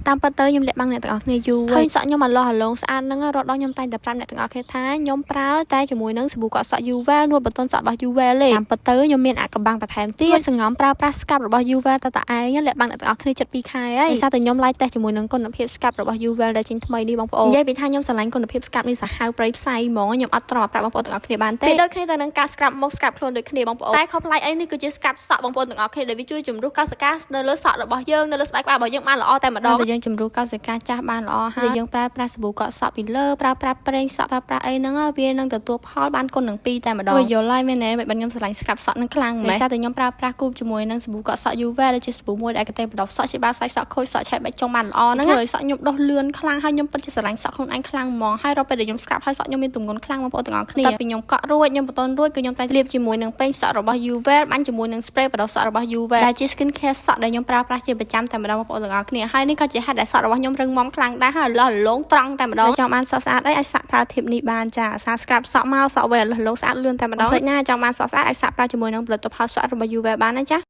តាមពិតទៅខ្ញុំលាក់បាំងអ្នកទាំងអស់គ្នាយូរឃើញសក់ខ្ញុំអាឡោះអាឡងស្អាតហ្នឹងរត់ដល់ខ្ញុំតែងតែប្រាប់អ្នកទាំងអស់គ្នាថាខ្ញុំប្រើតែជាមួយនឹងសាប៊ូកក់សក់ Yuwell នួតបន្ទន់សក់របស់ Yuwell ទេតាមពិតទៅខ្ញុំមានអាកំបាំងបន្ថែមទៀតសង្ងំប្រើប្រាស់ scrub របស់ Yuwell តែតែឯងលាក់បាំងអ្នកទាំងអស់គ្នាចិត្ត2ខែហើយដោយសារតែខ្ញុំ live test ជាមួយនឹងគុណភាព scrub របស់ Yuwell ដែលចេញថ្មីនេះបងប្អូននិយាយពីថាខ្ញុំស្រឡាញ់គុណភាព scrub នេះសាហាវព្រៃផ្សៃហ្មងខ្ញុំអត់ត្រង់ប្រាប់បងប្អូនទាំងអស់គ្នាបានទេដូចគ្នាទៅនឹងការ scrub មុខ scrub ខ្លួនដូចគ្នាបងប្អូនតែខុសប្លែកអីនេះគឺជា scrub សក់បងប្អូនទាំងអស់គ្នាដែលវាជួយជំរុះកោសិកានៅលើសក់របស់យើងនៅលើស្បែកក្បាលរបស់យើងបានល្អតែម្ដងតែយើងជំរុះកោសិកាចាស់បានល្អហើយយើងប្រើប្រាស់សាប៊ូកក់សក់ពីលើប្រើប្រាស់ប្រេងសក់ប្រើប្រាស់អីហ្នឹងវានឹងទទួលផលបានគុណនឹង2តែម្ដងយល់ហើយមែនទេមិនខ្ញុំស្រឡាញ់ scrub សក់នឹងខ្លាំងម៉េះតែខ្ញុំប្រើប្រាស់គូបជាមួយនឹងសាប៊ូកក់សក់ Yuwell ដែលជាសាប៊ូមួយដែលកតេបដប់សក់ជាបាសាច់សក់ខូចសក់ឆែកបែកចុងបានល្អហ្នឹងធ្វើឲ្យសក់ខ្ញុំដុះលឿនខ្លាំងហើយខ្ញុំពិតជាស្រឡាញ់សក់ខ្លួនឯងខ្លាំងហ្មងហើយរាល់ពេលដែលខ្ញុំ scrub ហើយសក់ខ្ញុំមានទម្ងន់ខ្លាំងបងប្អូនទាំងអស់គ្នាតែពីខ្ញុំកក់រួចខ្ញុំបន្ទន់រួចគឺខ្ញុំតែលាបជាមួយនឹងប្រេងសក់របស់ Yuwell បាញ់ជាមួយនឹង spray បដសក់របស់ Yuwell ដែលជា skin care សក់ដែលខ្ញុំប្រើប្រាស់ជាប្រចាំតែម្ដងបងប្អូនទាំងអស់គ្នាហើយនេះក៏ជាហេតុដែលសក់របស់ខ្ញុំរឹងមាំខ្លាំងដែរហើយលះលងត្រង់តែម្ដងចង់បានសក់ស្អាតអីអាចសាក់ប្រើ tip នេះបានចាសា scrub សក់មកសក់វែងលះលងស្អាតលឿនតែម្ដងភ្លេចណាចង់បានសក់ស្អាតអាចសាក់ប្រើជាមួយនឹងផលិតផលសក់របស់ Yuwell បានណាចា។